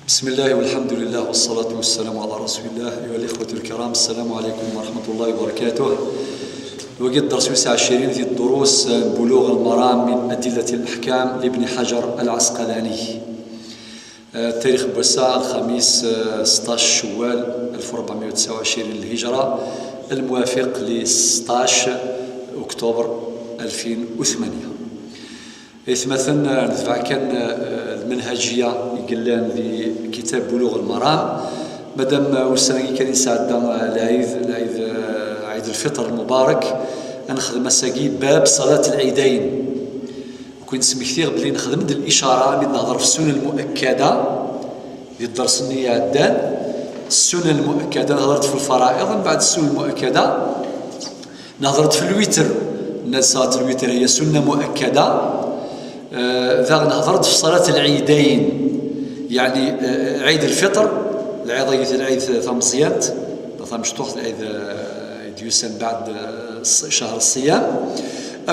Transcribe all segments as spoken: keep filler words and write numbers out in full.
بسم الله والحمد لله والصلاة والسلام على رسول الله. أيها الإخوة الكرام، السلام عليكم ورحمة الله وبركاته. Wagi d dders wis ɛecrin di ddurus n Buluɣ al-Maram min Adillatil Ahkam libni Ḥajar al-Ɛasqalani. Eh, tarix n wass-a, lxamis, eh, sṭac Cewwal alef u rebɛemya u tesɛa u ɛecrin lhijra, lmuwafiq li sṭac Uktuber alfin u tmanya. Aytmaten, eh, netbeɛ kan, eh, lmenhajiya i yellan di kitab Buluɣ al-Maram. Madam, eh, ussan-agi kan i nesɛedda, eh, lɛid, lɛid, eh, Ɛid al-Fitr al-Mubarak, ad nexdem ass-agi bab ṣalat al-Ɛidayn. Ur ken-smektiɣ belli nexdem-d licara mi d-nehder ɣef ssunan muakkada di dders-nni iɛeddan. Ssunan muakkada, nehder-d ɣef lfara'iḍ, mbeɛd ssunan muakkada. Nehder-d ɣef lwitr, nna ṣalat lwitr hiya sunna muakkada. Eh, daɣ nehder-d ɣef ṣalat lɛidayn, yeɛni, eh, Ɛid lfitr, lɛiḍ-agi, lɛid tameẓyant, tamecṭuḥt, lɛid, eh, i d-yusan baɛd, eh, ṣ-, cahr ṣṣiyam,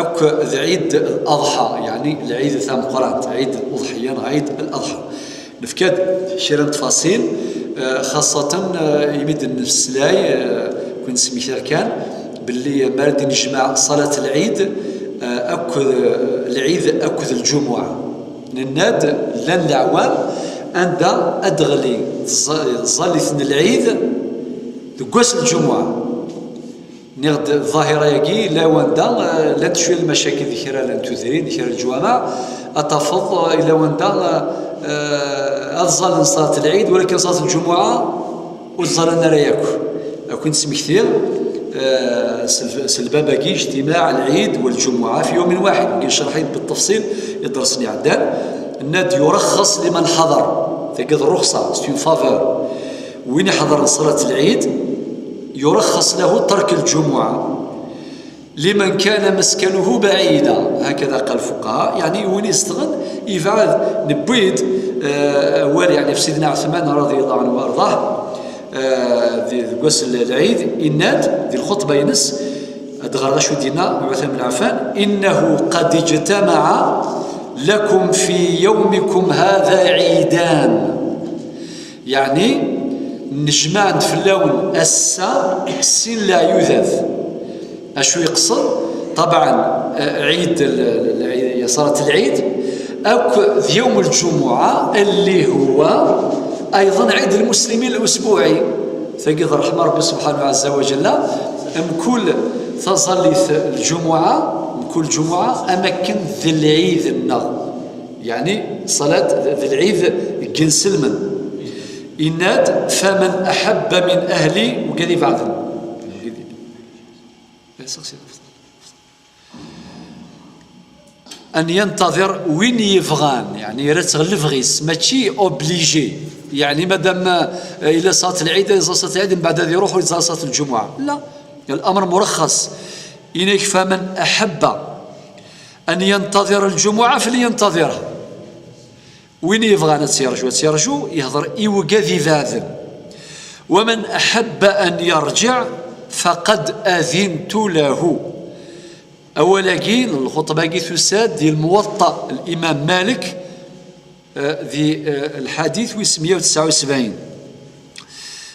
akk d Ɛid Laḍḥa, yeɛni lɛid tameqqrant, Ɛid Uḍḥiya neɣ Ɛid Laḍḥa. Nefka-d kra n tfaṣil, eh, xaṣṣatan, eh, imi d-nesmeslay, eh, ken-smektiɣ kan, belli mi ara d-nejmeɛ ṣalat lɛid, eh, akked, eh, lɛid akked lǧumuɛa. Nenna-d llan leɛwam anda ad d-teɣli tẓa-, tẓallit n lɛid deg wass n lǧumuɛa. Nniɣ-d ḍḍahira-agi, lawan da, eh, llant cwiya lmacakil di kra n tudrin, di kra n leǧwameɛ, ad tafeḍ, eh, lawan da, eh, ad ẓallen ṣalat lɛid, walakin ṣalat lǧumuɛa ur ẓallen ara yakk. Ad ken-smektiɣ, eh, s lb-, s lbab-agi, اجتماع العيد والجمعة في يوم واحد, ncecreḥ-it بالتفصيل i dders-nni iɛeddan. Nna-d يرخص لمن حضر, tagi d rruxṣa, c'est une faveur. Win iḥeḍren ṣalat lɛid, يرخص له ترك الجمعة لمن كان مسكنه بعيدا، هكذا قال الفقهاء، يعني وين يستغن يبعد. نبيد، آه، أول يعني في سيدنا عثمان رضي الله عنه وأرضاه، آه، di, deg wass n lɛid, yenna-d di lxuṭba-ines, ad ɣreɣ acu d-yenna Ɛuthman bin Ɛeffan: إنه قد اجتمع لكم في يومكم هذا عيدان. Yeɛni, nejmeɛ-d fell-awen ass-a sin leɛyudat. Acu yeqsed? Ṭabɛen, eh, ɛid l-, l-, l-, ṣalat lɛid, akk d yawm lǧumuɛa, اللي هو أيضا عيد المسلمين الأسبوعي. Tagi d ṛṛeḥma Ṛebbi subḥanahu ɛazza wa jalla, mkul taẓallit n lǧumuɛa, mkul ǧumuɛa, am akken d lɛid-nneɣ. Yeɛni, ṣalat d lɛid n yinselmen. Yenna-d: فمن أحب من أهلي, wigad ibeɛden. أن ينتظر, win yebɣan, yeɛni, yerra-tt ɣer lebɣi-s, mačči obligé. Yeɛni, madam, eh, yella ṣalat lɛid, ad iẓẓal ṣalat lɛid, mbeɛd ad iruḥ ur iẓẓal ṣalat lǧumuɛa. La, الأمر مرخص. Yenna-k: فمن أحب أن ينتظر الجمعة فلينتظرها. Win yebɣan ad tt-yerǧu, ad tt-yerǧu, yehder i wigad ibeɛden. ومن أحب أن يرجع فقد أذنت له. Awal-agi, lxuṭba-agi tusa-d di Lmuwaṭṭa n Imam Malik, eh, di, eh, lḥadit wis meyya u tesɛa u sebɛin.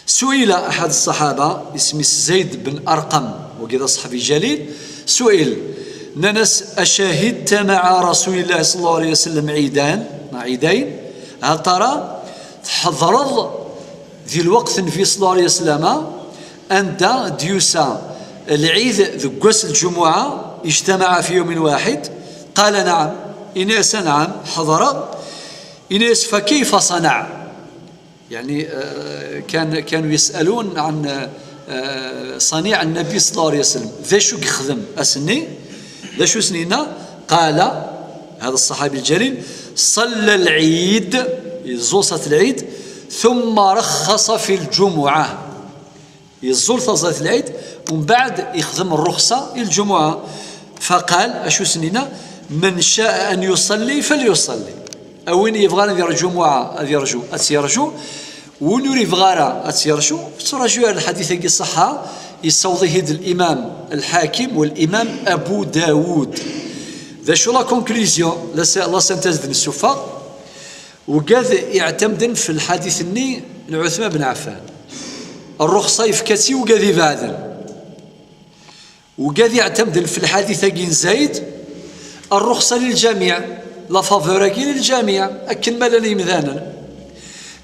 سئل أحد الصحابة, isem-is Zayd ben Arqam, wagi d aṣaḥabi jalil, سئل, nnan-as: أشهدت مع رسول الله صلى الله عليه وسلم عيدان, neɣ عيدين؟ هل ترى, tḥeḍreḍ di lweqt n Nnbi صلى الله عليه وسلم, anda d-yusa lɛid deg wass n lǧumuɛa, اجتمع في يوم واحد؟ قال: نعم. Ini-as: نعم, ḥeḍreɣ. Ini-as: فكيف صنع؟ يعني, آه، كان، كانوا يسألون عن، آه، صنيع النبي صلى الله عليه وسلم. D acu i yexdem ass-nni? D acu i sen-yenna? قال هذا الصحابي الجليل: صلى العيد, yeẓẓul ṣalat lɛid, ثم رخص في الجمعة. Yeẓẓul taẓallit n lɛid, umbeɛd yexdem rruxṣa i lǧumuɛa. فقال, acu i sen-yenna? من شاء أن يصلي فليصلي. A win yebɣan ad yerǧu lǧumuɛa, ad yerǧu, ad tt-yerǧu. Win ur yebɣi ara ad tt-yerǧu, ur yettraǧu ara. Lḥadit-agi ṣṣeḥḥa, yessaweḍ-it-id Limam Lḥakim u Limam Abu Dawud. D acu la conclusion, la sy-, la synthèse d-nessufeɣ? Ugad iɛtamden fi lḥadit-nni n Ɛutman ben Ɛeffan. Rruxṣa yefka-tt i ugad ibeɛden. Ugad iɛtamden fi lḥadit-agi n Zayd, rruxṣa lil ǧamiɛ, la faveur-agi lil ǧamiɛ, akken ma llan yimdanen.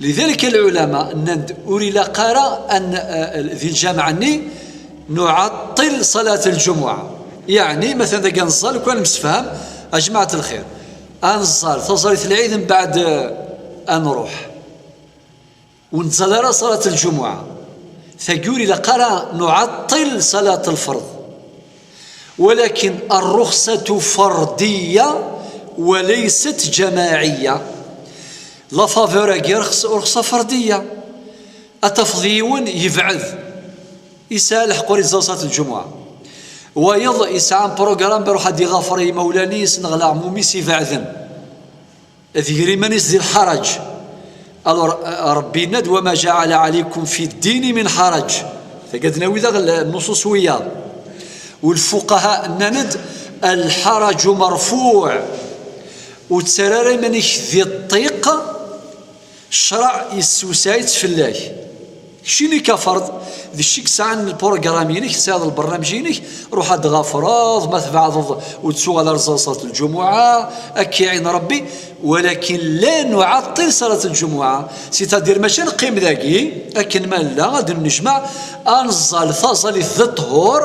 Lidalik lɛulama nnan-d ur ilaq ara an, eh, di lǧameɛ-nni nuɛṭṭil ṣalat lǧumuɛa. Yeɛni, matan dagi ad neẓẓal, kwan nemsefham, a jmaɛat lxir. Ad neẓẓal taẓallit n lɛid mbeɛd, eh, ad nruḥ. Ur nettẓal ara ṣalat lǧumuɛa. Tagi ur ilaq ara nuɛṭṭil ṣalat lferḍ. Walakin الرخصة فردية وليست جماعية. La faveur-agi rxes-, rxeṣṣa ferdiya. Ad tafeḍ yiwen yebɛed, yesɛa lḥeqq ur iẓẓal ṣalat lǧumuɛa. Wayeḍ yesɛa un programme, iruḥ ad iɣafer i yimawlan-is neɣ leɛmum-is ibeɛden. Ad iger iman-is di lḥaraǧ. Alors, Ṛebbi yenna-d: "وما جعل عليكم في الدين من حرج." Tagad nawi daɣ nnuṣuṣ wiyaḍ. U lfuqaha nnan-d: "الحرج مرفوع." Ur ttarra ara iman-ik di ṭṭiq, ccṛeɛ yessewseɛ-itt fell-ak. Keččini kaferḍ, d kečč i yesɛan lpurgram-inek, tesɛiḍ lbernameǧ-inek, ruḥ ad d-ɣafreḍ, ma tbeɛdeḍ ur tettuɣal ara ẓer ṣalat lǧumuɛa, ad k-iɛin Ṛebbi, walakin la nuɛṭṭil ṣalat lǧumuɛa, c'est-à-dire mačči ad neqqim dagi, akken ma nella, ad nennejmaɛ, ad neẓẓal taẓallit d ṭṭhur,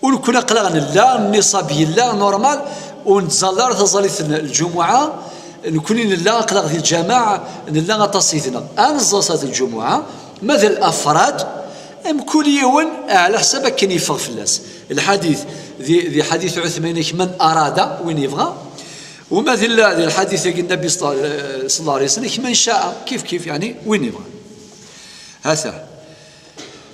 U nekkni aql-aɣ nella, nniṣab yella, normal, ur nettẓalla ara taẓallit n lǧumuɛa, nekkni nella aql-aɣ di lǧamaɛ, nella aṭas yid-neɣ. Ad neẓẓal ṣalat lǧumuɛa, ma d lafrad, mkul yiwen ɛla ḥsab akken yeffeɣ fell-as. Lḥadit, di, di ḥadit Ɛutman-ik, "من أراد", win yebɣa, u ma d illa di lḥadit-agi n Nnbi ṣalla-, ṣalla Llahu ɛalayhi wa sallam, "من شاء", kif kif, yeɛni, win yebɣa. Hata.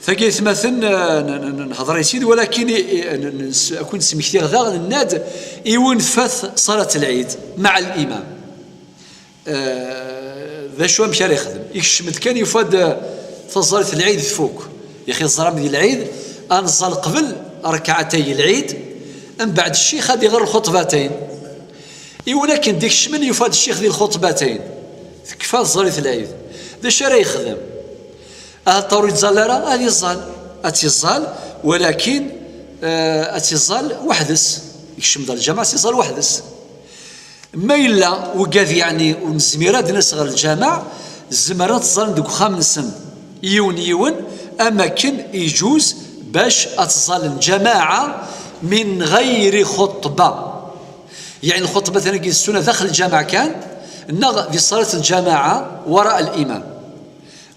Tagi aytmaten, eh, n-, n-, n-, nhedṛ i tid, walakin i, i, n-, n-, s-, ad ken-d-smektiɣ daɣ, nenna-d, iwin tfat ṣalat lɛid, maɛ limam. Eh, d acu, amek ara yexdem? Ikcem-d kan, yufa-d, eh, taẓallit n lɛid tfuk. Yaxi teẓram di lɛid, ad neẓẓal qbel rekɛatay lɛid, mbeɛd ccix ad iɣer lxuṭbatayn. Iwin akken d-ikecmen, yufa-d ccix di lxuṭbatayn. Tekfa tẓallit n lɛid. D acu ara yexdem? Ahat ur yettẓall ara, ad iẓẓal. Ad tt-iẓẓal, walakin, eh, ad tt-iẓẓal weḥd-s. Ikcem-d ɣer lǧameɛ, ad tt-iẓẓal weḥd-s. Ma yella ugad, yeɛni, ur nezmir ad d-nas ɣer lǧameɛ, zemren ad tt-ẓẓalen deg uxxam-nsen, yiwen yiwen, am akken iǧuz bac ad tt-ẓẓalen lǧamaɛa min ɣayri xuṭba. Yeɛni lxuṭba-tagi d ssuna daxel lǧameɛ kan, neɣ di ṣalat lǧamaɛa wara al-imam.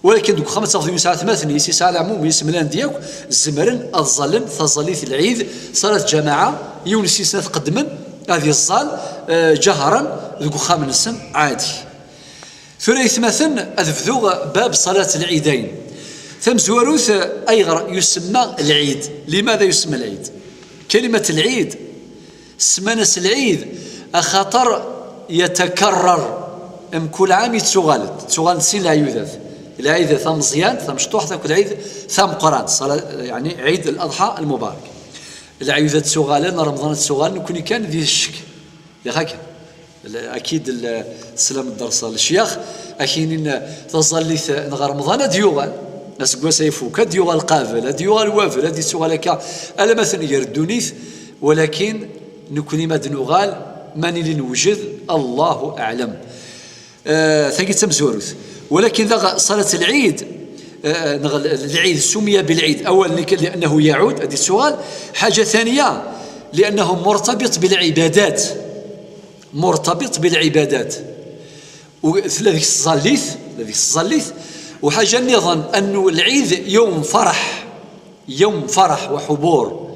Walakin deg uxxam ad tafeḍ yiwen yesɛa atmaten-is, yesɛa leɛmum-is, mlan-d yakk, zemren ad ẓẓalen taẓallit n lɛid, ṣalat lǧamaɛa, yiwen seg-sen ad t-qeddmen, ad iẓẓal, eh, ǧahran deg uxxam-nsen, ɛadi. Tura aytmaten, ad bduɣ bab ṣalat lɛidayn. Tamezwarut, ayɣer yusemma lɛid? Limada yusemma lɛid? Kalimat lɛid, semman-as lɛid, axaṭer yatakarrar, mkul ɛam yettuɣal-d, ttuɣalen sin lɛiyudat. Lɛid tameẓyant, tamecṭuḥt, akked lɛid tameqqrant, ṣala-, yeɛni ɛid Laḍḥa Lmubarak. Lɛiyudat ttuɣalen, Remḍan ttuɣalen, nekkni kan di ccek. Yax akken. L-, akid l-, teslam ddersa n lecyax, ad k-inin taẓallit n ɣer Remḍan ad d-yuɣal. Aseggas ay ifuk, ad d-yuɣal qabel, ad d-yuɣal wabel, ad d-yettuɣal akka, alamma tenger ddunit, walakin nekkni ma d-nuɣal, ma nili newjed, Allahu aɛlam. Eh, tagi d tamezwarut. Walakin daɣ ṣalat lɛid, eh, neɣ l-, lɛid, سمي بالعيد، أولا لأنه يعود، ad d-yettuɣal, حاجة ثانية، لأنه مرتبط بالعبادات. مرتبط بالعبادات. U-, tella deg-s tẓallit, tella deg-s tẓallit. وحاجة نظن أنه العيد يوم فرح، يوم فرح وحبور.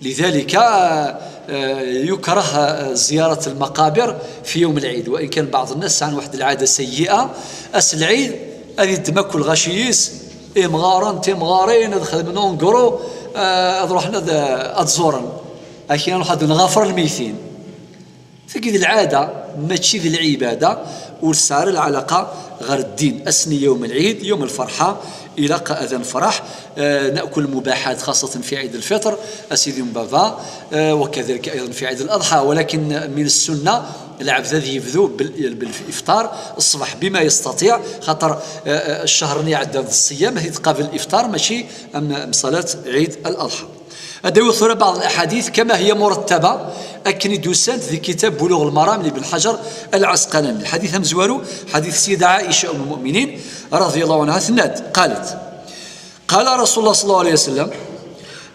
لذلك، آه، يكره، آه، زيارة المقابر في يوم العيد، وإن كان بعض الناس عن واحد العادة سيئة، أس العيد، هذه الدماء كل غاشيس، إمغارا، تمغارين، هذا خدم نونغرو، آه، هذا روحنا ذا أتزورن. أكيد نروح هذا نغافر الميتين. Tagi d lɛada, mačči d lɛibada, ur tesɛi ara lɛalaqa غير الدين أسني يوم العيد، يوم الفرحة، إلى قائدا فرح، آه، نأكل المباحات، خاصة في عيد الفطر، أسيدي بابا، آه، وكذلك أيضا في عيد الأضحى. ولكن من السنة العبد هذا يبدو بال-، بالإفطار الصبح بما يستطيع، خاطر، آه، آه، الشهر اللي عدى الصيام هي تقابل الإفطار، ماشي أم صلاة عيد الأضحى. أدوي ثورة بعض الأحاديث كما هي مرتبة، أكن دوسانت ذي كتاب بلوغ المرام لابن حجر العسقلاني. الحديث همزوارو، حديث سيدة عائشة أم المؤمنين رضي الله عنها ثناد قالت: قال رسول الله صلى الله عليه وسلم: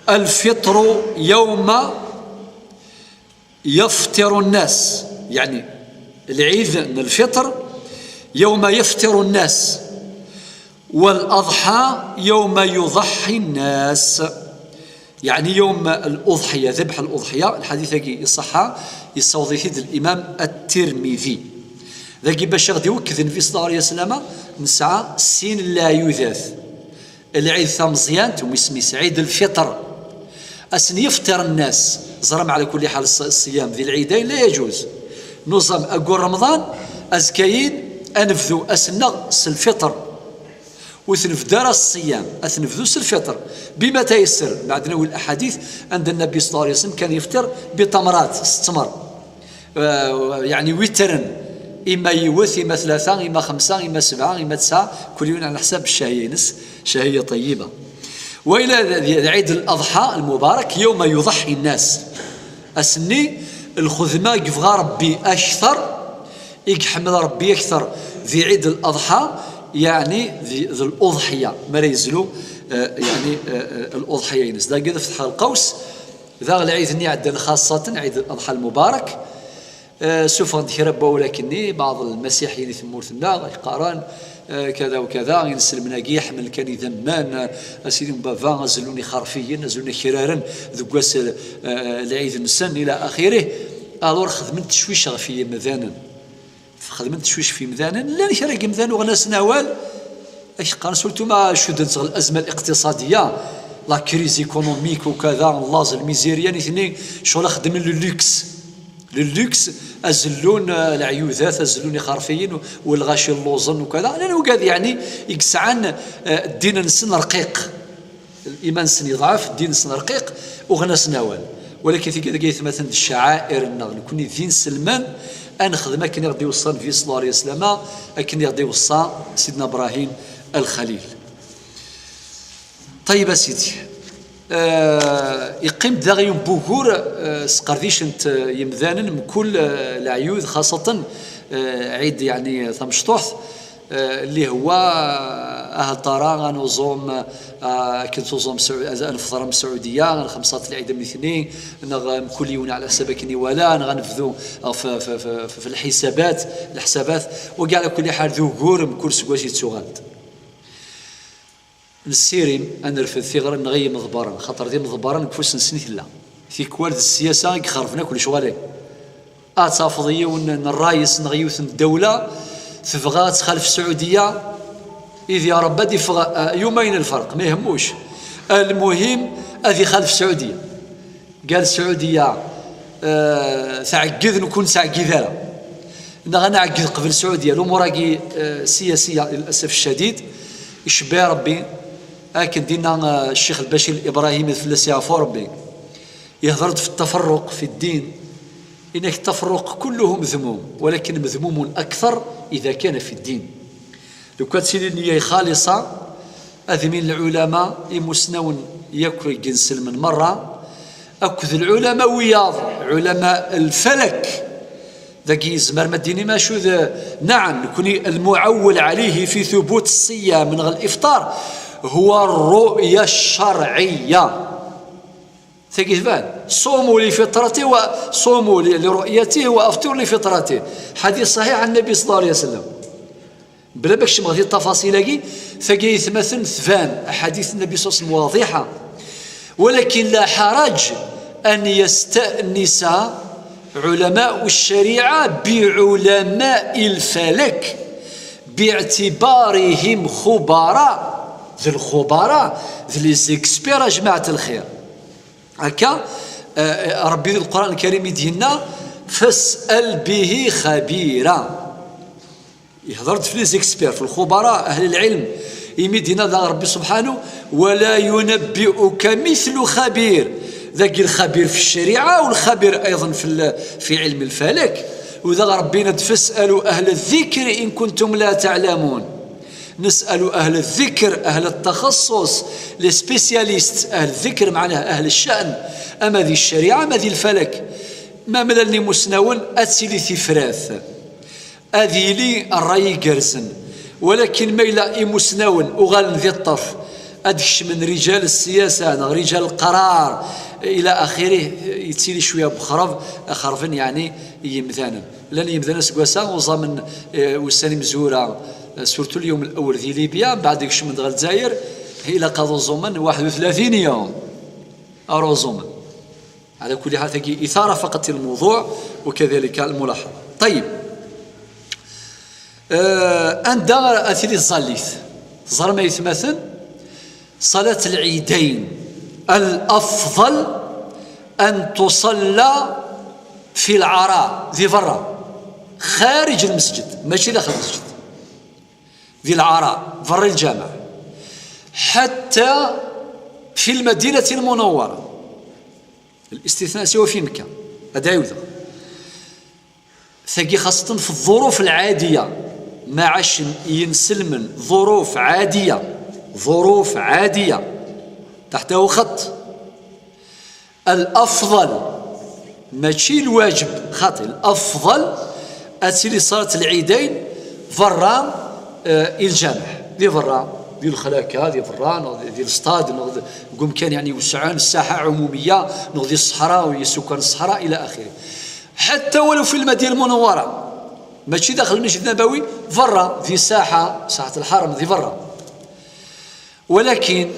الفطر يوم يفطر الناس، يعني العيد الفطر يوم يفطر الناس، والأضحى يوم يضحي الناس، يعني يوم الأضحية، ذبح الأضحية. الحديث هاكي يصحى، يصوضي الإمام الترمذي. ذاكي باش غادي يوكد النبي صلى الله عليه وسلم نسعى سين لا يذاث. العيد ثمزيانت ومسميس عيد الفطر. أسن يفطر الناس، زرم على كل حال الص-، الصيام ذي العيدين لا يجوز. نظام أقول رمضان، أزكاين، أنفذو أسنغ سلفطر. وثنفدار الصيام، أثنفذو سلفطر. بما تيسر، بعد نوي الأحاديث، عند النبي صلى الله عليه وسلم كان يفطر بتمرات، ستمر. آه، يعني وترا، إما يوث، إما ثلاثة، إما خمسة، إما سبعة، إما تسعة، كل يوم على حساب الشهية ينس، شهية طيبة. وإلى ذ-، عيد الأضحى المبارك يوم يضحي الناس. أسني الخدمة يبغى ربي أكثر، يحمل ربي أكثر ذي عيد الأضحى، يعني ذي، ذي الأضحية، ما لا يزلو، آه، يعني، آه، آه، الأضحية ينس. دا قد فتح القوس، ذا العيد ني عندنا خاصة عيد الأضحى المبارك. آه، سوف نذكر بولكني بعض المسيحيين ثمورتنا يقارن، آه، كذا وكذا، ينسلم ناقي يحمل كان يذمان، آه، أسيدي بابا، أزلوني خرفيين، أزلوني خرارن، ذقواس، آه، العيد نسن إلى آخره. ألور خدمت تشويش في مذانا. خدمت تشويش في مذانا، لا نشارك مذان وغناس نوال. اش قال سورتو ما شدت الأزمة الاقتصادية، la crise économique وكذا، الله زل الميزيريا نثني شغل خدم للوكس. للوكس أزلون، آه، العيوذات، أزلون خرفيين والغاشي اللوزن وكذا. لأنه قاعد يعني يقسعن، آه، الدين نسن رقيق. الإيمان نسن يضعف، الدين نسن رقيق، وغناس نوال. ولكن في كذا قيث مثلا الشعائر النغ، نكون دين سلمان، أن خدمة كان يغدي يوصى النبي صلى الله عليه وسلم، أكن يغدي يوصى سيدنا إبراهيم الخليل. طيب سيدي، آه، يقيم داغ يوم بوغور، آه، سقرديشنت يمدانن من كل، آه، العيود، خاصة، آه، عيد يعني ثمشطوحت، آه، اللي هو، آه، أهل طارا غنوزوم، آه، كنت وزوم سعو-، أز-، أنفطر من السعودية، غنخمسة العيد من الاثنين، نغ-، كل يوم على حسب كني ولا، غنفذو في، في، في، في الحسابات، الحسابات، وكاع على كل حال ذو غور من كل سكواش يتسوغالد. نسيرين أن نرفد ثغر نغي مضبرا، خاطر ذي مضبرا نكفوس نسني ثلا. في كوال السياسة يخربنا كل شوالين. أتافض يون الرئيس نغيوث الدولة تبغى تخالف السعودية. إذ يا رب دي فغ-، آه، يومين الفرق، ما يهموش. المهم، أذي خالف السعودية. قال السعودية، آه، تعقد نكون تعقد أنا. إن أنا عقد قبل السعودية، الأمور راكي، آه، سياسية للأسف الشديد. يشبه ربي، أكن دينا، آه، الشيخ البشير الإبراهيمي فلاس يعفو ربي. يهضر في التفرق في الدين، إنك التفرق كله مذموم، ولكن مذموم أكثر إذا كان في الدين. لو كانت سيدي النية خالصة، أذمين العلماء يمسنون ياكل جنس من مرة، أكد العلماء وياض علماء الفلك. ذاك يزمر ما ديني ما شو ذا. نعم، نكوني المعول عليه في ثبوت الصيام من غير الإفطار هو الرؤية الشرعية. ثقيل فان. صوموا لفطرته وصوموا ل-، لرؤيته وأفطروا لفطرته. حديث صحيح عن النبي صلى الله عليه وسلم. بلا باش نبغي التفاصيل هاكي، ثقيل مثلا ثبان أحاديث النبي صلى الله عليه وسلم واضحة. ولكن لا حرج أن يستأنس علماء الشريعة بعلماء الفلك باعتبارهم خبراء، ذي الخبراء، ذي les experts يا جماعة الخير. هكا، آه، ربي القرآن الكريم يدينا: "فاسأل به خبيرا". Ihḍer-d f les experts, f lxubara, ahl lɛilm, imi d-yenna daɣ Rebbi subḥanu: "Wala yunabbi'uka mithlu xabir." Dagi lxabir f ccariɛa, u lxabir ayḍen f l-, fi ɛilm lfalak. U daɣ Rebbi yenna-d: "Fas'alu ahla ddikri in kuntum la ta'lamun." Nes'alu ahla ddikr, ahla ttaxaṣṣuṣ, les spécialistes, ahl ddikr, meɛnah ahl cca'n, ama di ccariɛa, ama di lfalak. Ma mlalen imusnawen, ad tili tifrat. Ad yili ṛṛay igerrzen. Walakin ma yella imusnawen uɣalen di ṭṭerf, ad d-kecmen rijal ssiyasa neɣ rijal lqarar, ila axirih, yettili cwiya n wexrab, xerben yeɛni yimdanen. Llan yimdanen seg wass-a uẓamen, eh, ussan imezwura, eh, surtout اليوم الأول di Libya, mbeɛd kecmen-d ɣer Lezzayer, ilaq ad uẓumen واحد وثلاثين يوم. Ar uẓumen. على كل حال, tagi إثارة فقط للموضوع وكذلك الملاحظة. طيب. آه، anda ara tili tẓallit? Teẓram ay atmaten, صلاة العيدين الأفضل أن تصلى في العراء, di berra, خارج المسجد, mačči daxel المسجد, di العراء, berra الجامع, حتى في المدينة المنورة. الاستثناء سوى في مكة. هذا يوضع. Tagi xaṣṣatan fi ḍḍuruf lɛadiya, ma ɛacen yinselmen ḍuruf ɛadiya, ḍuruf ɛadiya, تحته خط. الأفضل, mačči lwaǧeb, xaṭi, الأفضل ad tili ṣalat lɛidayn berra, eh, i lǧameɛ, di berra, di lexlaka, di berra, neɣ di, di lsṭad, neɣ di, deg umkan, yeɛni, iwesɛen, ssaḥa ɛumumiya, neɣ di ṣṣeḥra, u yisukan ṣṣeḥra, ila axiri. حتى ولو في المدينة المنورة, mačči daxel Lmesjid Nabawi, berra, di ssaḥa, ssaḥat lḥaram, di berra. ولكن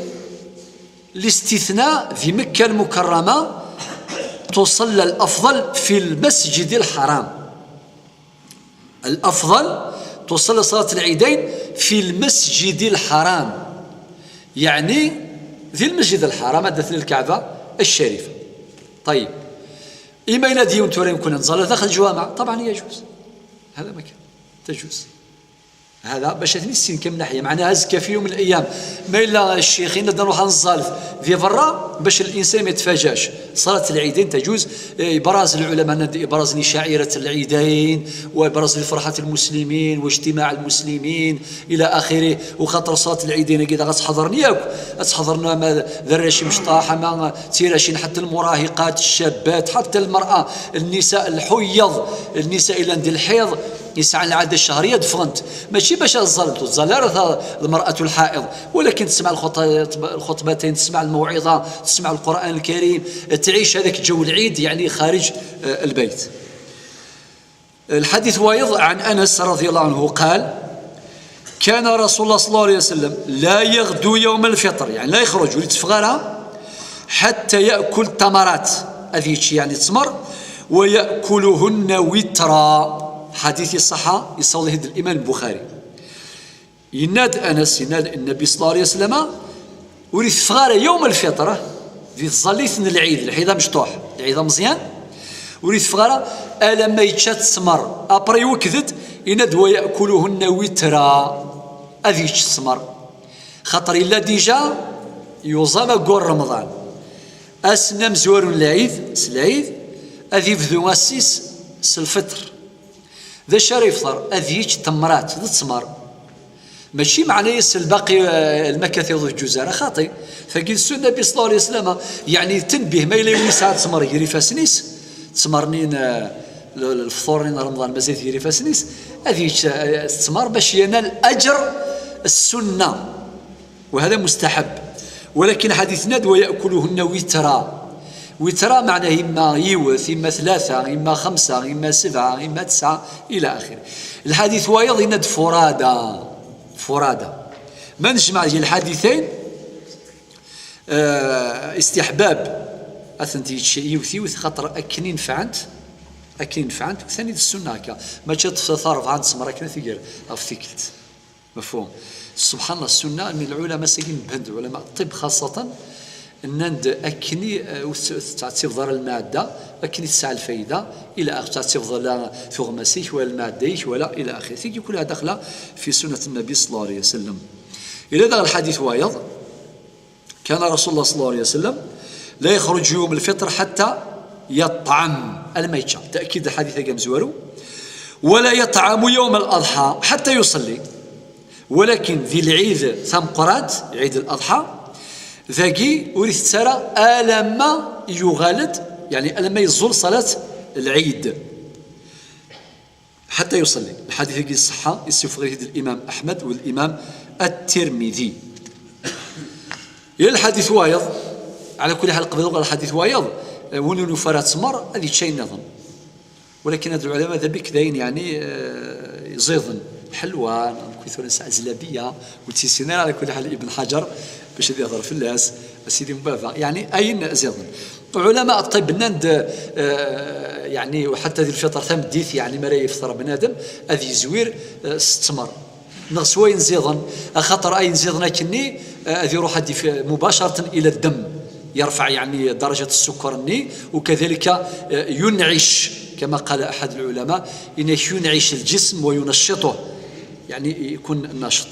الاستثناء في مكة المكرمة تصلى الأفضل في المسجد الحرام. الأفضل تصلى صلاة العيدين في المسجد الحرام، يعني في المسجد الحرام, هذا الكعبة الشريفة. طيب، إما إلى ديون تورين كنا نصلي داخل الجوامع، طبعا يجوز، هذا ما كان، تجوز. هذا باش تنسين كم ناحية، معناها أزكى في يوم من الأيام. ما إلا الشيخين نروح نزالف في برا باش الإنسان ما يتفاجاش. صلاة العيدين تجوز، إيه، إبراز العلماء، ند-، إبراز لشعيرة العيدين، وإبراز لفرحة المسلمين واجتماع المسلمين إلى آخره. وخاطر صلاة العيدين كذا غتحضرني ياك، غتحضرنا ما ذراشي مشطاح، ما تيراشين، حتى المراهقات، الشابات، حتى المرأة، النساء الحيض، النساء إلى عند الحيض، يسعى العادة الشهرية دفغنت. ماشي باش الظلم، تظل المرأة الحائض، ولكن تسمع الخط-، الخطبتين، تسمع الموعظة، تسمع القرآن الكريم، تعيش هذاك جو العيد، يعني خارج، آه، البيت. الحديث وايض عن أنس رضي الله عنه قال: كان رسول الله صلى الله عليه وسلم لا يغدو يوم الفطر، يعني لا يخرج ولا يتفغر، حتى يأكل التمرات، أذيتش يعني تمر، ويأكلهن وترا. حديث صحة يصلي الإمام البخاري. يناد أنس، يناد النبي صلى الله عليه وسلم، ولي تفغار يوم الفطر، ذي الظليث من العيد، العيد مشطوح، العيد مزيان، ولي تفغار، ألا ما يتشات السمر، أبري وكذد، يناد ويأكلهن وترا، أذي يتش السمر. خاطر إلا ديجا يوزام أقول رمضان. أسنا مزور العيد، س العيد، أذي يبدو أسيس س الفطر. ذا الشهر يفطر، أذي يتش تمرات، ذا السمر. ماشي معنى يس الباقي، آه، المكاثر ذو الجزارة خاطي. فقيل السنة النبي صلى الله عليه وسلم، يعني تنبيه ما إلي ويسعى تسمر يري فاسنيس، تسمرنين، آه، ل-، ل-، الفطورين رمضان مازال يري فاسنيس، هذه يتش-، آه، تسمر باش ينال أجر السنة، وهذا مستحب. ولكن حديث ناد: "ويأكلهن وترا". وترا معناه إما يوث، إما ثلاثة، إما خمسة، إما سبعة، إما تسعة، إلى آخره. الحديث وايض يناد فرادى، فرادى. ما نجمع الحديثين، آه، استحباب. أثنت يتش-، يوث، يوث، خاطر أكن ينفعنت، أكن ينفعنت، وثاني السنة هكا. ما تشطف ثارف عند سمرة كنا ثقيل، أو ثقلت. مفهوم؟ سبحان الله، السنة من العلماء ساكن بهند، علماء الطب خاصة، Nnan-d akken i, eh, ur tt-, ur tettɛettibeḍ ara lmeɛda, akken i tesɛa lfayda, ila ax-, ur tettɛettibeḍ la tuɣmas-ik, wala lmeɛda-ik, wala ila axir. Tigi kullha daxla fi sunnat Nnabi sallallahu alayhi wa sallam. Ila daɣ lḥadit wayeḍ, كان رسول الله صلى الله عليه وسلم لا يخرج يوم الفطر حتى يطعم, alma yečča. Takkid lḥadit-agi amezwaru. ولا يطعم يوم الأضحى حتى يصلي. Walakin di lɛid tameqqrant, Ɛid al-Adḥa, dagi ur itett ara alamma yuɣal-d, yeɛni alamma yeẓẓul ṣalat lɛid. حتى يصلي. Lḥadit-agi ṣṣeḥḥa, yessufeɣ-it-id Limam Aḥmed d Limam At-Tirmidi. Yella lḥadit wayeḍ, ɛla kulli ḥal, qbel lḥadit wayeḍ, eh, win ur nufi ara ttmer, ad yečč ayen nniḍen. Walakin ad lɛulama d abik d ayen, yeɛni, eh, iẓiḍen. Lḥelwa, neɣ nekk tura nesɛa zlabiya, ur tt-yessin ara, ɛla kulli ḥal, Ibn Ḥaǧer, bac ad yehder fell-as, a sidi n baba. Yeɛni, ayen ziḍen. Ɛulama ṭṭib nnan-d, eh, yeɛni, ḥatta di lfiṭr tameddit, yeɛni, mi ara yefṭer bnadem, ad yezwir, eh, s ttmer. Neɣ s wayen ziḍen, axaṭer ayen ziḍen akkenni, eh, ad iruḥ ad yef-, مباشرة إلى الدم. يرفع, يعني, درجة السكر-nni, وكذلك, eh, ينعش, كما قال أحد العلماء, إنه ينعش الجسم وينشطه, يعني, يكون نشط.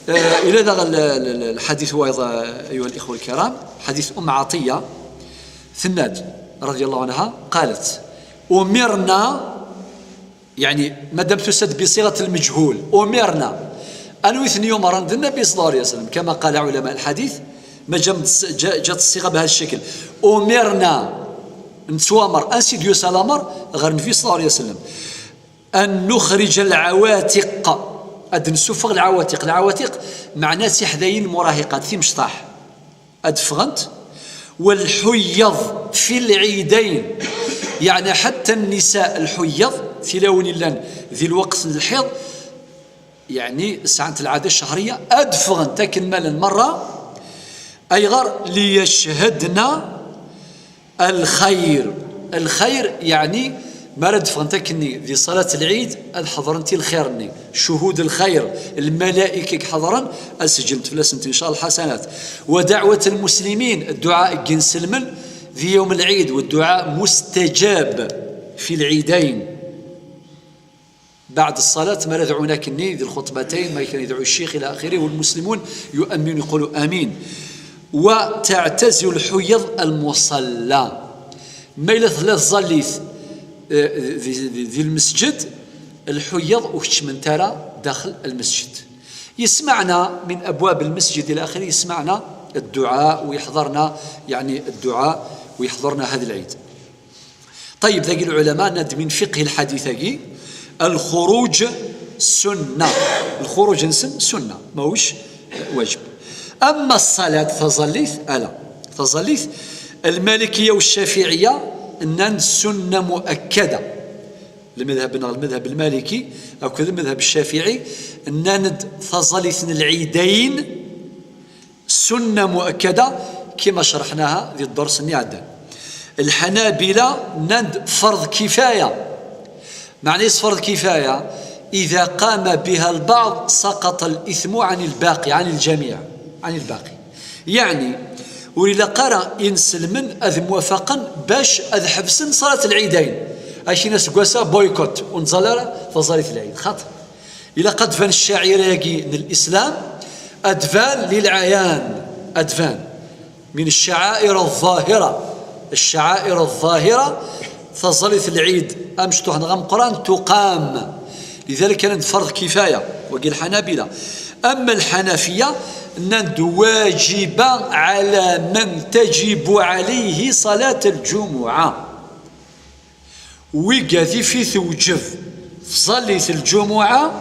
Eh, ila daɣ l-, l-, l-, lḥadit wayeḍ, eh, أيها الإخوة الكرام, حديث أم عطية, tenna-d, رضي الله عنها, قالت: أمرنا, يعني, madam tusa-d بصيغة المجهول, أمرنا. Anwa i ten-yumren? D Nnabi صلى الله عليه وسلم, كما قال علماء الحديث, ma جا-, جا-, جات الصيغة بهذا الشكل. أمرنا, nettwamer, ansi d-yusa lamer? Ɣer Nnbi صلى الله عليه وسلم. أن نخرج العواتق, ad d-nessufeɣ lɛawatiq. Lɛawatiq meɛna tiḥdayin, murahiqat, timecṭaḥ. Ad ffɣent. والحيض في العيدين, yeɛni ḥatta nnisa lḥuyyaḍ, tilawin yellan di lweqt n lḥiḍ, yeɛni sɛant lɛada cchehriya, ad ffɣent akken ma llan merra. Ayɣer? ليشهدن الخير. Lxayr, yeɛni, mi ara d-ffɣent akkenni di ṣalat lɛid, ad ḥeḍrent i lxir-nni. شهود الخير, lmalayek i iḥeḍren, ad seǧǧlent fell-asent, إن شاء الله, lḥasanat. ودعوة المسلمين, dduɛa n yinselmen di يوم العيد, والدعاء مستجاب في العيدين. بعد الصلاة, mi ara dɛun akkenni di lxuṭbatayn, mi ara yedɛu ccix ila axiri, والمسلمون يؤمنون, يقولوا آمين. وتعتزل الحيض المصلى. Ma yella tella tẓallit, eh, di, di, di lmesǧed, lḥuyyaḍ ur keččment ara daxel lmesǧed. Yesmeɛna من أبواب المسجد ila axiri, yesmeɛna dduɛa u yeḥḍerna, yeɛni, dduɛa u yeḥḍerna هذا العيد. طيب, dagi lɛulama nnan-d من فقه الحديث-agi, الخروج سنة. Lxuruj-nsen sunna, mahuc wajeb. أما الصلاة, taẓallit, ala. Taẓallit, lmalikiya u ccafiɛiya nnan-d sunna muakkada. Lmadhab neɣ lmadhab lmaliki akked lmadhab ccafiɛi nnan-d taẓallit n lɛidayn sunna muakkada, كما شرحناها di ddurs-nni iɛeddan. Lḥanabila nnan-d فرض كفاية. Meɛna-s فرض كفاية, إذا قام بها البعض سقط الإثم عن الباقي, عن الجميع, عن الباقي. Yeɛni, ur ilaq ara inselmen ad mwafaqen bac ad ḥebsen ṣalat lɛidayn. Akin aseggas-a, boycott, ur neẓẓal ara taẓallit n lɛid. Xaṭer ilaq ad d-tban ccaɛira-agi n Lislam, ad d-tban للعيان, ad d-tban من الشعائر الظاهرة. الشعائر الظاهرة, taẓallit n lɛid amecṭuḥ neɣ ameqqran, تقام. لذلك كانت فرض كفاية, wagi lḥanabila. أما الحنفية, nnan-d واجبة على من تجب عليه صلاة الجمعة. Wigad i fi tewjeb tẓallit n lǧumuɛa,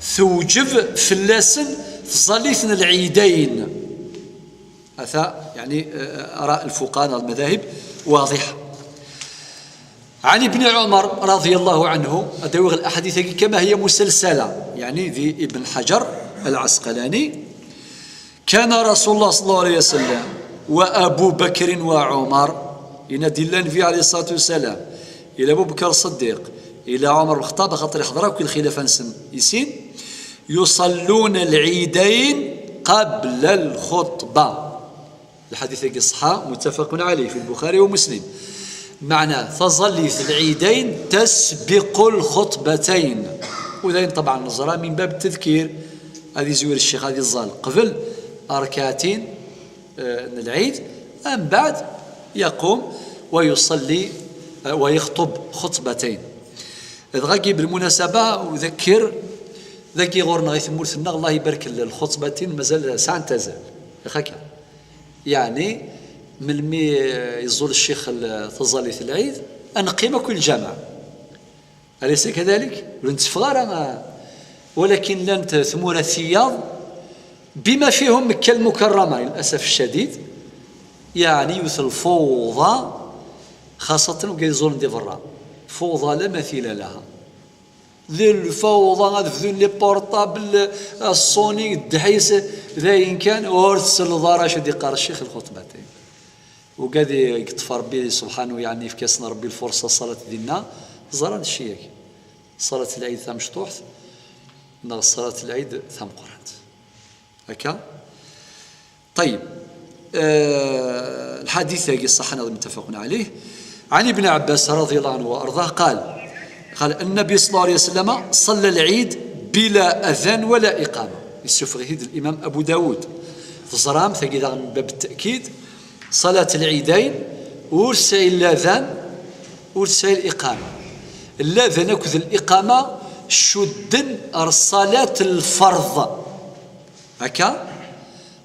tewjeb fell-asen tẓallit n lɛidayn. Ata, yeɛni, eh, آراء الفقهاء neɣ المذاهب واضحة. عن ابن عمر رضي الله عنه, ad awiɣ lḥadit-agi كما هي مسلسلة, yeɛni di Ibn Ḥajar Al-Ɛasqalani. كان رسول الله صلى الله عليه وسلم وأبو بكر وعمر, yenna-d yella Nnbi عليه الصلاة والسلام, yella Abu Bakr Ṣṣeddiq, yella Ɛumar Lxeṭṭab, axaṭer iḥḍer akk i lxilafa-nsen i sin, يصلون العيدين قبل الخطبة. Lḥadit-agi ṣṣeḥḥa, muttafaqun ɛalayh fi Lbuxari wa Muslim. Meɛna, taẓallit n lɛidayn tasbiqu lxuṭbatayn. U dayen, ṭabɛa, neẓra min bab ttedkir, ad izwir ccix, ad iẓẓal qbel rkaɛtin, eh, n lɛid, mbeɛd yaqum wa yuṣalli, eh, wa yexṭub xuṭbatayn. Dɣa-gi, belmunasaba, udekkir, dagi ɣur-neɣ i tmurt-nneɣ, Allah ibarek, lxuṭbatin mazal sɛant azal. Yak akka. Yeɛni, melmi, eh, yeẓẓul ccix l-, taẓallit n lɛid, ad neqqim akk i lǧameɛ. Alaysa kadalik? Ur netteffeɣ ara, ah, walakin llant tmura tiyaḍ, bima fihum Mekka Lmukarrama, للأسف الشديد, yeɛni yiwet lfawḍa, xaṣatan wigad iẓulen di berra. Fawḍa la mathila laha. D lfawḍa, ad bdun les portables, Sony, ddḥis, d ayen kan, ur tselleḍ ara acu d-iqqar ccix lxuṭbatin. Wigad i yeṭṭef Rebbi subḥanu, yeɛni yefka-asen Rebbi lfurṣa ṣṣalat dinna, ẓran cci-agi. Ṣṣalat lɛid tamecṭuḥt, neɣ ṣṣalat lɛid tameqqrant. Akka? طيب. آه، الحديث هاكي صح، هذا متفق عليه. عن ابن عباس رضي الله عنه وأرضاه قال، قال: النبي صلى الله عليه وسلم صلى العيد بلا أذان ولا إقامة. Yessufeɣ-it-id الإمام أبو داود. Teẓram, tagi daɣen من باب التأكيد, صلاة العيدين ur tesɛi la adan, ur tesɛi la iqama. La adan akked la iqama cudden ar ṣṣalat lferḍ. Akka,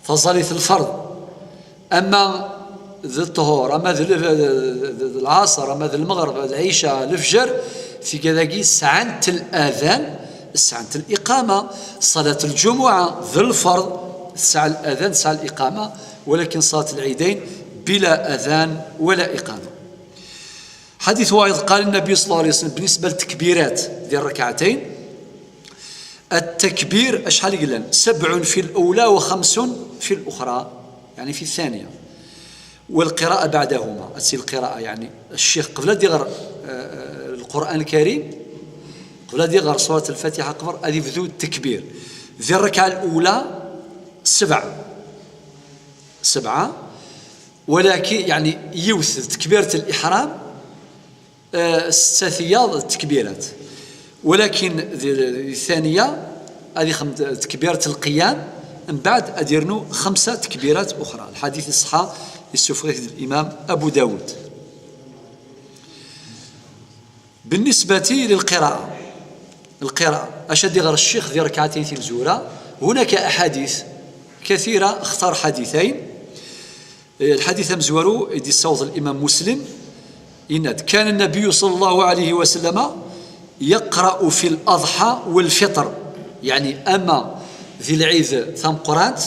taẓallit n lferḍ. Ama d ṭṭhur, ama d l-, d, d, d lɛaṣer, ama d lmeɣreb, d lɛica, lefjer, tigad-agi sɛant l'adan, sɛant l'iqama. Ṣalat lǧumuɛa d lferḍ, tesɛa l'adan, tesɛa l'iqama, walakin ṣalat lɛidayn bila adan wala iqama. حديث واحد، قال النبي صلى الله عليه وسلم بالنسبة للتكبيرات ديال الركعتين: التكبير أشحال قلنا؟ سبع في الأولى وخمس في الأخرى، يعني في الثانية، والقراءة بعدهما. أتي القراءة، يعني الشيخ قبل ديغر، آه، آه، القرآن الكريم، قبل ديغر سورة الفاتحة، قبل أدي بدو التكبير. ذي الركعة الأولى سبع، سبعة، ولكن يعني يوث تكبيرة الإحرام، آه، ستة ثياض تكبيرات، ولكن ذي، ذي الثانية هذه خم-، تكبيرة القيام، من بعد أديرنو خمسة تكبيرات أخرى. الحديث الصحة يسوفغيه الإمام أبو داود. بالنسبة للقراءة، القراءة، أشد غير الشيخ ذي ركعتين في الزورة، هناك أحاديث كثيرة، اختار حديثين. الحديث أمزورو يدي الصوت الإمام مسلم، إن كان النبي صلى الله عليه وسلم يقرأ في الأضحى والفطر، يعني أما ذي العيد ثمقرانت،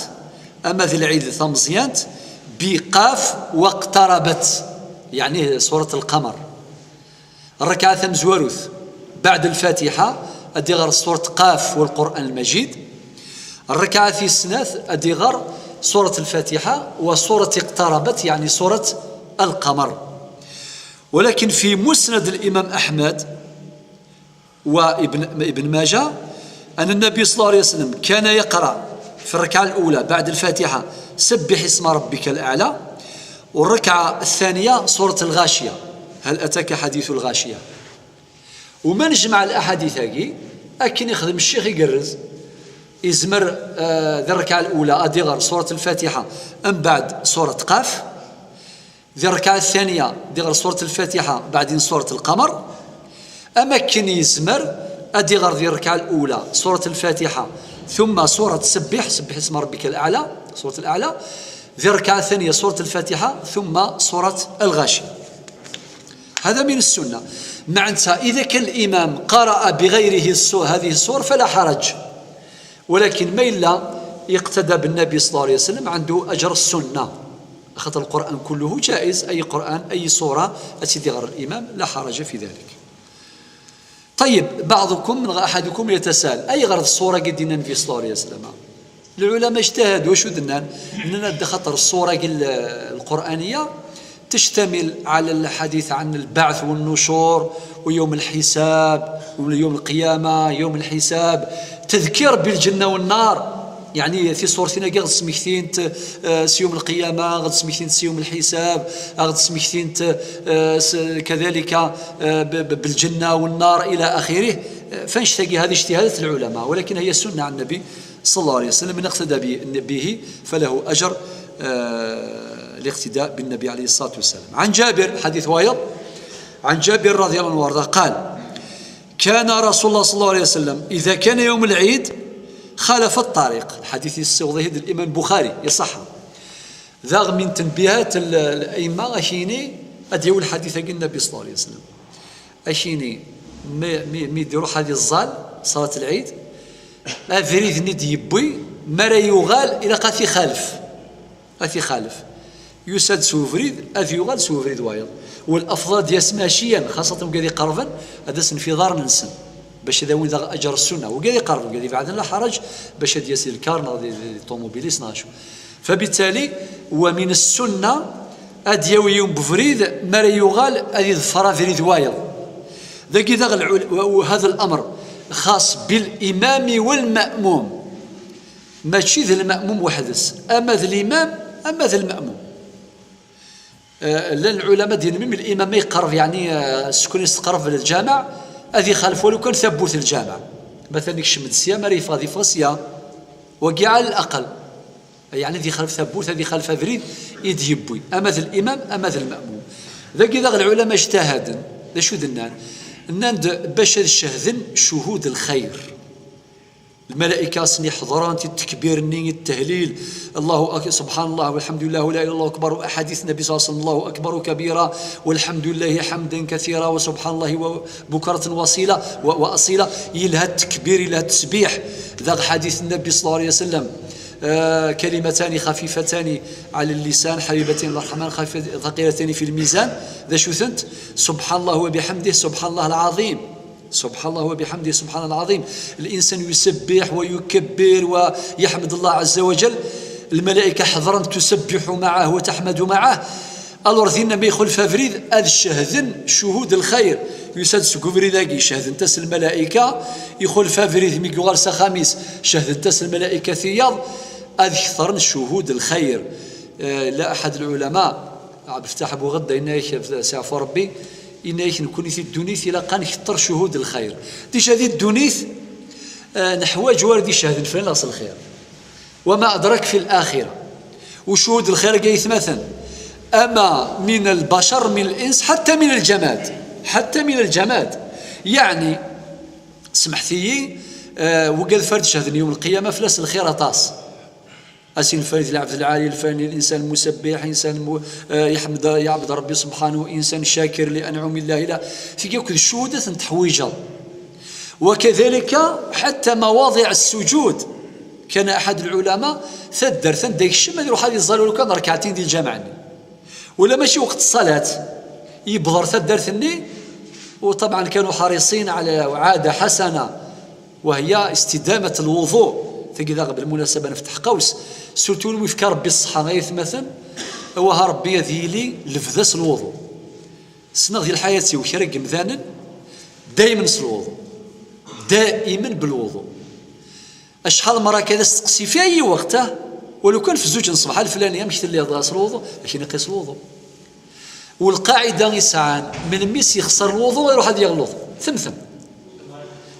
أما ذي العيد ثمزيانت، بقاف واقتربت، يعني سورة القمر. الركعة ثمزوروث بعد الفاتحة أديغر سورة قاف والقرآن المجيد. الركعة في السناث أديغر سورة الفاتحة وسورة اقتربت، يعني سورة القمر. ولكن في مسند الإمام أحمد وابن، ابن ماجه أن النبي صلى الله عليه وسلم كان يقرأ في الركعة الأولى بعد الفاتحة سبح اسم ربك الأعلى، والركعة الثانية سورة الغاشية، هل أتاك حديث الغاشية. وما نجمع الأحاديث هاكي، أكن يخدم الشيخ يقرز، يزمر، آه، ذي الركعة الأولى أديغر سورة الفاتحة، أم بعد سورة قاف، ذي الركعة الثانية ديغر سورة الفاتحة، بعدين سورة القمر. أما كن يزمر أديغر ذي الركعة الأولى سورة الفاتحة، ثم سورة سبح، سبح اسم ربك الأعلى، سورة الأعلى، ذي الركعة الثانية سورة الفاتحة، ثم سورة الغاشية. هذا من السنة. معناتها إذا كان الإمام قرأ بغيره السو-، هذه السور فلا حرج، ولكن ما إلا يقتدى بالنبي صلى الله عليه وسلم عنده أجر السنة، أخذ القرآن كله جائز، أي قرآن، أي سورة أتي ديغر الإمام، لا حرج في ذلك. طيب، بعضكم، أحدكم يتساءل: أي غرض الصورة قد النبي صلى الله عليه وسلم؟ العلماء اجتهدوا، شو دنان؟ إننا دخلت الصورة ال-، القرآنية تشتمل على الحديث عن البعث والنشور ويوم الحساب ويوم القيامة، يوم الحساب، تذكير بالجنة والنار. يعني في صورتنا كاع غتسمكتين ت-، آه، سيوم القيامة، غتسمكتين سيوم الحساب، غتسمكتين ت-، آه، س-، كذلك، آه، ب-، ب-، بالجنة والنار إلى آخره. آه، فنشتكي هذه اجتهادات العلماء، ولكن هي سنة عن النبي صلى الله عليه وسلم، من اقتدى ب-، به فله أجر، آه، الاقتداء بالنبي عليه الصلاة والسلام. عن جابر، حديث وايض، عن جابر رضي الله عنه وارضاه قال: كان رسول الله صلى الله عليه وسلم إذا كان يوم العيد خالف الطريق. الحديث يسوضه الإمام البخاري، يصح. ذاغ من تنبيهات ال-، الأئمة أشيني أديو الحديث أجل النبي صلى الله عليه وسلم. أشيني مي، مي، مي ديرو حديث الزال صلاة العيد. أفريد ند يبوي، مرا يغال إلى قاثي خالف. أثي خالف. يسد سوفريد، أثي يغال سوفريد وايض. والأفضل دياس ماشيا، خاصة وقاعد يقربن، هذا سن في دار ننسن. باش إذا وين ذا أجر السنة، وقاعد يقربن، وقاعد يبعدن لا حرج، باش هاد ياسي الكار، ناغ دي، دي، دي طوموبيليس، ناغ شو. فبالتالي، ومن السنة، أديو يوم بفريد، مرا يغال، أدي ظفر فريد وايض. ذاكي ذا العل-، و-، وهذا الأمر خاص بالإمام والمأموم. ماشي ذا المأموم وحدس، أما ذا الإمام، أما ذا المأموم. آه، لأن العلماء دين من الإمام ما يقرب، يعني، آه، السكون يستقرب للجامع، هذه يخالف ولو كان ثبوت الجامع. مثلًا يكشم السيا، ما يفاض يفاض سيا، وقي على الأقل. يعني ذي خالف ثبوت، هذه خالف أبريد، إيد يبوي. أما ذا الإمام، أما ذا المأموم. ذاك إذا العلماء اجتهدن، ذا شو ذنان؟ نند باش الشهدن شهود الخير. الملائكة سني حضران التكبير، الني التهليل، الله أك-، سبحان الله والحمد لله ولا إله إلا الله أكبر، وأحاديث النبي صلى الله عليه وسلم، الله أكبر كبيرا والحمد لله حمدا كثيرا وسبحان الله و-، بكرة وصيلة و-، وأصيلة، يلها التكبير، يلها التسبيح. ذا حديث النبي صلى الله عليه وسلم، آه، كلمتان خفيفتان على اللسان حبيبتان إلى الرحمن خفيف-، ثقيلتان في الميزان. ذا شو ثنت؟ سبحان الله وبحمده، سبحان الله العظيم. سبحان الله وبحمده، سبحان الله العظيم. الإنسان يسبح ويكبر ويحمد الله عز وجل، الملائكة حضرا تسبح معه وتحمد معه. Alors ذينا ما يخلف أبريد، أذ شهدن شهود الخير. يسد سكوفري ذاكي، شهدن تس الملائكة، يخلف أبريد ميكوغال سخاميس، شهدن تس الملائكة ثياض، أذ كثرن شهود الخير. آه، لا أحد العلماء عبد الفتاح أبو غدة، إنايك سعفو ربي، إنايك نكون في الدنيا إلا كان كثر شهود الخير. ديش هذه الدنيا، آه، نحواج وارد يشهد فين راس الخير. وما أدرك في الآخرة. وشهود الخير جاي مثلا، أما من البشر، من الإنس، حتى من الجماد، حتى من الجماد. يعني، سمحتي، آه، وقال فرد شهد يوم القيامة فلاس الخير أطاس. أسين فريد العبد العالي الفاني، الإنسان المسبح، إنسان م-، آه، يحمد، يعبد ربي سبحانه، إنسان شاكر لأنعم الله. لا، تيجي كل شهودة تحويجا. وكذلك حتى مواضع السجود، كان أحد العلماء ثدر ثندك الشمال يروح هذه الزال ولو كان ركعتين ديال الجامع. ولا ماشي وقت الصلاة، يبضر ثدر ثني. وطبعا كانوا حريصين على عادة حسنة، وهي استدامة الوضوء. تجد بالمناسبة نفتح قوس، سورتو لو يفكى ربي الصحة غير مثلا، هو ربي يذيلي لبداس الوضوء. سنة ديال الحياة وكرا قمذانا دائما الوضوء، دائما بالوضوء. أشحال مرة كذا استقسي في أي وقت، ها؟ ولو كان في الزوج الصباح الفلانية مش اللي يضغط الوضوء، لكن يقيس الوضوء. والقاعدة يسعان من ميس يخسر الوضوء يروح هذا يغلط ثم ثم.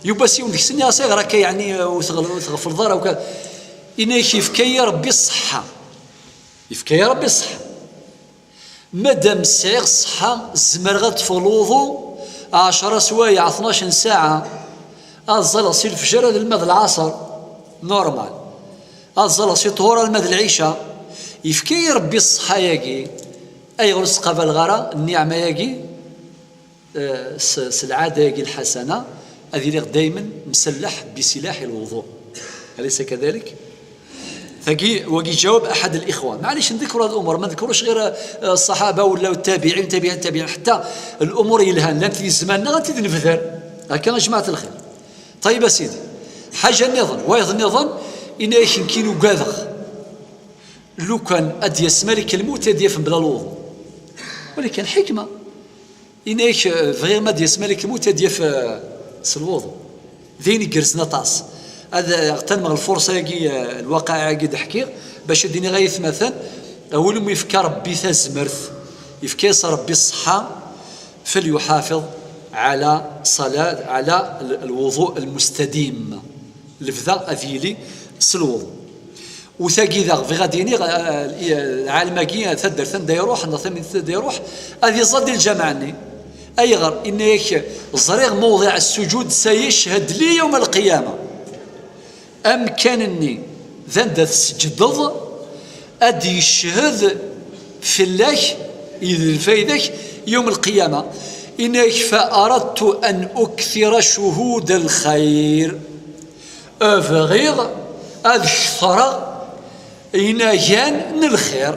يبقى سيون ديك السنة صغير هكا يعني وتغل-، وتغفل الضرر وكذا. إنا يفكي ربي الصحة، يفكي ربي الصحة. مادام سعيغ الصحة، زمرغ أطفغ الوضوء عشرة سوايع، اثناش ساعة. أزال سي الفجر هذا الماء العصر، نورمال. أزال سي طهور الماء العشاء. يفكي ربي الصحة ياكي. أي غرس قبل غرا النعمة ياكي. آه، س-، س العادة ياكي الحسنة، هذه اللي دايما مسلح بسلاح الوضوء. أليس كذلك؟ ثقي وقي جاوب أحد الإخوة. معليش نذكر هذه الأمور، ما نذكروش غير، آه، الصحابة ولا التابعين، تابعين، التابعين، حتى الأمور يلهان، لأن في زماننا غادي نبذر. هكا يا جماعة الخير. طيب يا سيدي، حاجة نظن، وايض نظن، إن يمكن يقاذغ. لو كان أديس ملك الموت أديف بلا الوضوء. ولكن حكمة. إنك، آه، vraiment ديال ملك الموت ديال في، آه، الوضوء. ذين يقرزنا طاس. Ad ɣtanmeɣ lfurṣa-agi, eh, lwaqaɛa-agi d-ḥkiɣ, bac ad d-iniɣ ay atmaten, a win umi yefka Rebbi tazmert, yefka-yas Rebbi ṣṣeḥḥa, فليحافظ على صلاة، على ال-، الوضوء المستديم. Lebda ad yili s lwuḍu. U tagi daɣ, bɣiɣ ad iniɣ, eh, lɛalem-agi, taddart anda iruḥ, neɣ tamdint anda iruḥ, ad iẓẓal di lǧameɛ-nni. Ayɣer? Inna-yak, ẓriɣ mawḍiɛ ssujud, سيشهد لي يوم القيامة. Amkan-nni d anda tesǧedeḍ, ad d-yeched fell-ak, d lfayda-k, yawm lqiyama. Inna-yak, فأردت أن أكثر شهود الخير. Bɣiɣ ad ketreɣ inagan n lxir.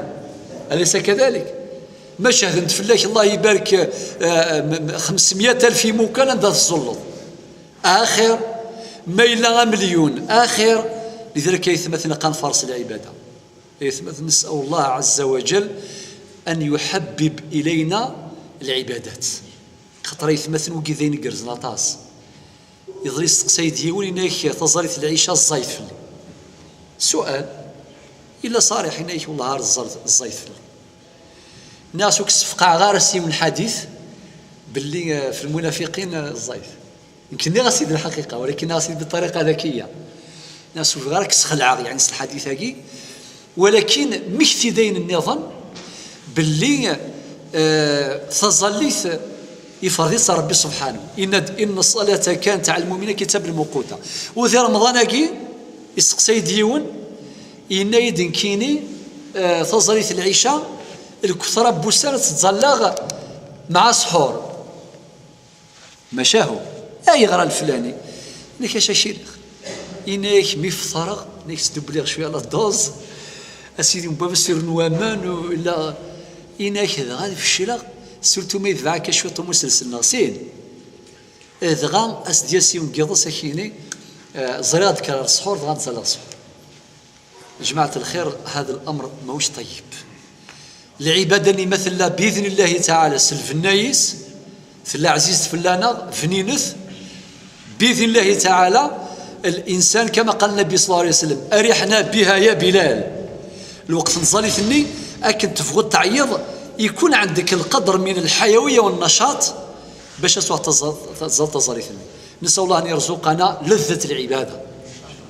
أليس كذلك؟ Ma cehdent fell-ak, Allah ibarek, eh, m-, m-, xemsemya alef imukan, anda tẓulleḍ. Axir, ma yella amelyun, axir. لذلك ay atmaten, ad nfaṛes lɛibada. Ay atmaten, نسأل الله عز وجل أن يحبب إلينا العبادات. Xaṭer ay atmaten, wigi d ayen igerrzen aṭas. Iḍelli yesteqsa-yi-d yiwen, yenna-ak, taẓallit n lɛica ẓẓayet fell-i. Sual, yella ṣariḥ, yenna-ak, wellah ar ẓẓayet, ẓẓayet fell-i. Nniɣ-as, ur k-ssefqaɛeɣ ara s yiwen lḥadit belli, eh, f lmunafiqin, eh, ẓẓayet. Nekk nniɣ-as-id lḥaqiqa, walakin nniɣ-as-id biṭṭariqa dakiya. Nniɣ-as, ur bɣiɣ ara ad k-sxelɛeɣ, yeɛni, s lḥadit-agi, walakin mmekti-d ayen nniḍen belli, eh, taẓallit ifreḍ-itt Ṛebbi subḥanu. Yenna-d, إن الصلاة كانت على المؤمنين كتابا موقوتا. U di Remḍan-agi, isteqsa-yi-d yiwen, yenna-yi-d nekkini, eh, taẓallit n lɛica, lketṛa n wussan ad ttẓallaɣ مع سحور. Macahu, ayɣer a leflani? Yenna-k, acu akk-iniɣ? Yenna-k, mi feṭreɣ, yenna-k, sdubliɣ cwiya la dose, a sidi n baba, sirun waman, u illa, yenna-k, dɣa ad fecleɣ, surtout ma yedbeɛ-ak cwiṭ umuselsen neɣ sin. Eh, dɣa as-d-yas yiwen n yiḍes, ak-yini, eh, ẓriɣ ad d-kkreɣ ɣer ṣṣḥur, dɣa ad ẓalleɣ ṣṣḥur. Jmaɛat lxir, هذا الأمر ماهوش طيب. Lɛibada-nni ma tella بإذن الله تعالى s lbenna-is, tella ɛzizet fell-aneɣ, bninet, بإذن الله تعالى, الإنسان كما قال النبي صلى الله عليه وسلم: أرحنا بها يا بلال. Lweqt n tẓallit-nni, akken tebɣuḍ teɛyiḍ, يكون عندك القدر من الحيوية والنشاط باش تروح تزال، تزال تزاليت. نسأل الله أن يرزقنا لذة العبادة.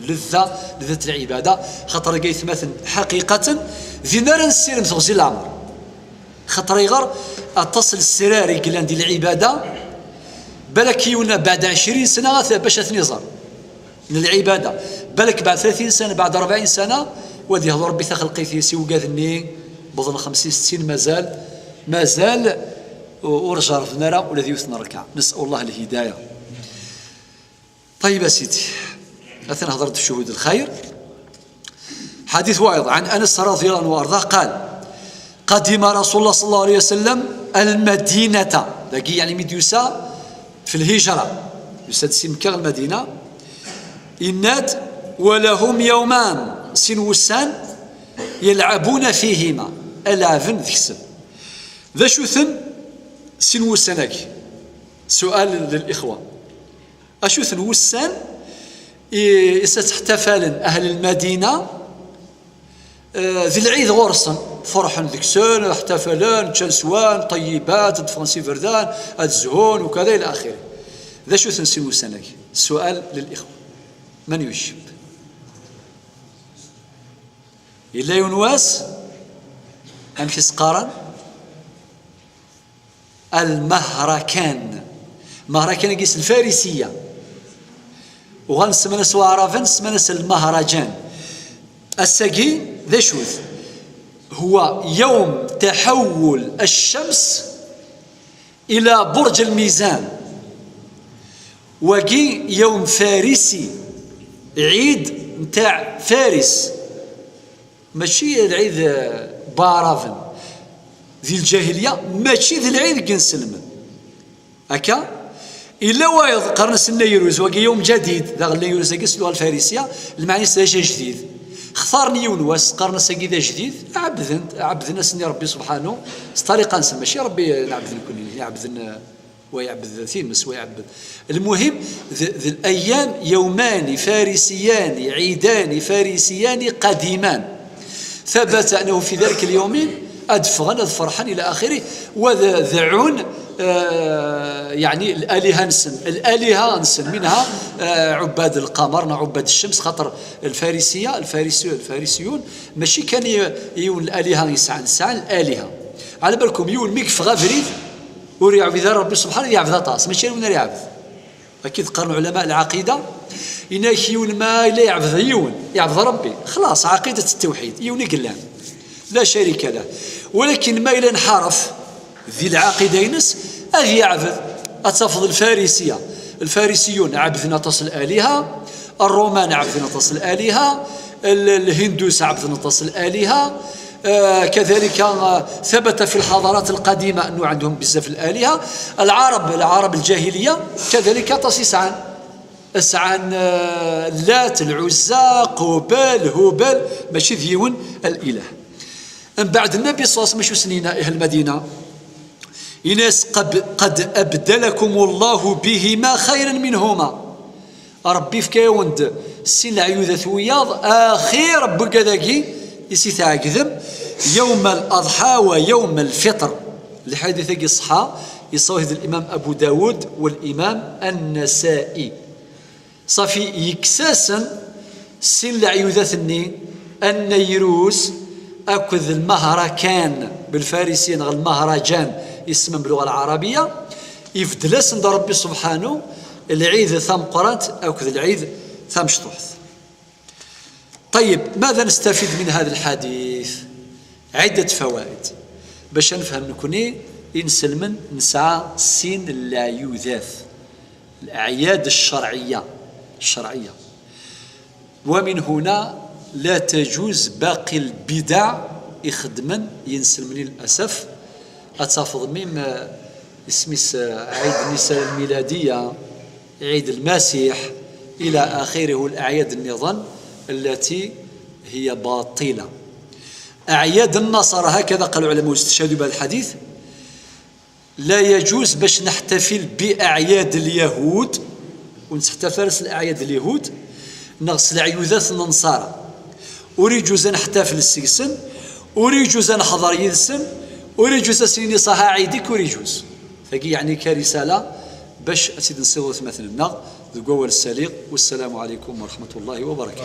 لذة، لذة العبادة. خاطر كاين ثماثن حقيقة ذي نار نسير مثل غزي العمر. خاطر يغر أتصل السرار يقلان دي العبادة. بالك يونا بعد عشرين سنة غاث باش أثني زر. من العبادة. بالك بعد ثلاثين سنة، بعد أربعين سنة، وادي يهضر ربي تخلقي في سي وقاذني، بظن خمسين، ستين، مازال، مازال، و-، ورجع رفنا راه ولا ذي يوثنا ركعة. نسأل الله الهداية. طيب يا سيدي، أثنى هضرت في شهود الخير. حديث واعظ عن أنس رضي الله عنه وأرضاه قال: قدم رسول الله صلى الله عليه وسلم المدينة. داكي يعني ميديوسا في الهجرة. يسد سمكة المدينة. إنات: ولهم يومان، سين وسان، يلعبون فيهما، ألعابن ذكسن. ذا شوثن سين وسانك؟ سؤال للإخوة. أشوثن وسان إي-، إسا تحتفلن أهل المدينة، آه، ذي العيد غورسن، فرحن ذكسن، احتفلن، تشان سوان، طيبات، دفغن سي فردان، أتزهون وكذا إلى آخره. ذا شوثن سين وسانك؟ السؤال للإخوة. من يجيب؟ إلا يونواس، أمشي سقارن؟ المهركان. مهركان يقيس الفارسية. وغنسمنا سوا عربا، سمنا المهرجان. الساقي ذا شوث. هو يوم تحول الشمس إلى برج الميزان. وقي يوم فارسي، عيد نتاع فارس. ماشي العيد، آه، بارافن. ذي الجاهلية ماشي ذي العيد كنسلم. هكا؟ إلا وايض قرن سنة يروز، وقي يوم جديد، ذا غلي يروز، هكا سلوها الفارسية، المعني ساجة جديد. اختارني يون واس، قرن ساقي ذا جديد، عبدن، عبدن سني ربي سبحانه، س طريقة نسمى، ماشي ربي نعبدن كلنا، نعبدن ويعبد ذا تيمس ويعبد. المهم، ذ-، ذ-، الأيام يومان فارسيان، عيدان فارسيان قديمان. ثبت أنه في ذلك اليومين أدفغن الفرحان إلى آخره، وذعون، آه، يعني الآلهة نسن، الآلهة نسن منها، آه، عباد القمر، عباد الشمس، خاطر الفارسية، الفارسي-، الفارسيون ماشي كان ي-، يون الآلهة يسعى، نسعى الآلهة. على بالكم يون ميك فغافريد وريع بذا ربي سبحانه يعبد طاس، ماشي يون يعبد. أكيد قرن علماء العقيدة، إنك يون ما إلا يعبد يون، يعبد ربي، خلاص عقيدة التوحيد، يون يقلان، لا شريك له. ولكن ما إلا انحرف ذي العقيدة ينس، أذ يعبد، أتفضل الفارسية، الفارسيون عبدنا تصل الآلهة، الرومان عبدنا تصل الآلهة، ال-، الهندوس عبدنا تصل الآلهة، آه، كذلك، آه، ثبت في الحضارات القديمة أنه عندهم بزاف الآلهة. العرب، العرب الجاهلية كذلك تصيص عن، اسعان، آه، اللات، العزى، قوبل، هبل، ماشي ذيون الإله. من بعد النبي صلى الله عليه وسلم شو سنينا إيه المدينة؟ إناس قد، قد أبدلكم الله بهما خيرا منهما. ربي فكاوند سين العيوذة وياض آخر بقداقي يسي تعقدم يوم الأضحى ويوم الفطر. الحديث يقي الصحة يصوه الإمام أبو داود والإمام النسائي. صافي يكساسن سين العيوذة الني النيروس أكذ المهركان بالفارسية، غ المهرجان يسمى باللغة العربية، يفدلسن ربي سبحانه العيد ثمقرات أكذ العيد ثمشطوحت. طيب، ماذا نستفيد من هذا الحديث؟ عدة فوائد. باش نفهم نكوني إنسلمن نسعى سين العيوذات، الأعياد الشرعية، الشرعية. ومن هنا لا تجوز باقي البدع يخدمن ينسلمني للأسف. أتفض ميم، آه، اسميس، آه، عيد النساء الميلادية، عيد المسيح، إلى آخره، والأعياد النظام التي هي باطلة. أعياد النصارى، هكذا قال العلماء واستشهدوا بهذا الحديث، لا يجوز باش نحتفل بأعياد اليهود ونحتفل الأعياد اليهود، نغسل عيوذات النصارى. وريجوز نحتفل السيسن، وريجوز نحضر يدسن، وريجوز أسيني صحا عيدك، وريجوز. فكي يعني كرسالة باش أسيد نصير مثلنا ذو السليق. والسلام عليكم ورحمة الله وبركاته.